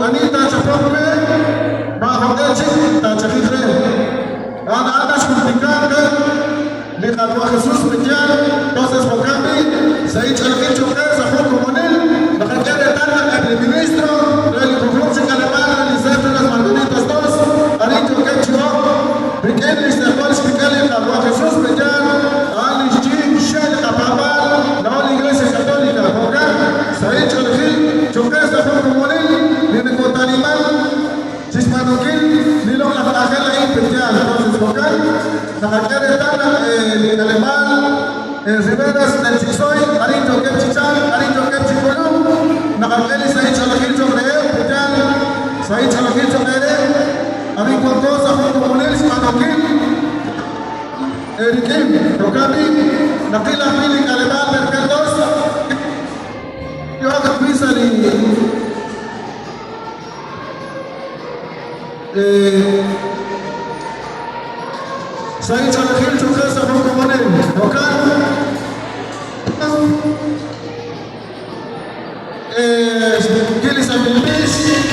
ani taachapoq re, maajoq'e chik taachajiq re. A'an a'an naxjultika qe li Qaawa' Jesus pe'yaal? Entonces jo'kan b'i', sahil ch'oolejil cho'q qe sa' jun komonil, naqak'e reetal naq eb' li ministro re li junjunq chi k'aleb'aal re li Centro Las Margaritas Dos arin yookeb' chi ok rik'in lix tz'ejwal xkik'el li Qaawa' Jesus pe'yaal? A'an lix yi xxe' li qapaab'aal laa'o li Iglesia Catolica. Jo'kan, sahil ch'oolejil cho'q qe sa' jun komonil li nokootaniman Chixb'aanunkil li loq'laj k'anjel a'in pe'yaal? Entonces jo'kan, naqak'e reetal naq li k'aleb'aal Riberas del Chixoy arin yookeb' chi chalk, arin yookeb' chi k'ulunk, naqak'e li sahil ch'oolejil cho'q reheb', pe'yaal? Sahil ch'oolejil cho'q eere, arin wanko sa' jun komonil xb'aanunkil eerik'in. Jo'kan b'i', naqil ajwi' li k'aleb'aal Berkel Dos, yook ajwi' sa' li. Sahil ch'oolejil cho'q qe sa' jun komonil. Jo'kan kil li santil b'ix.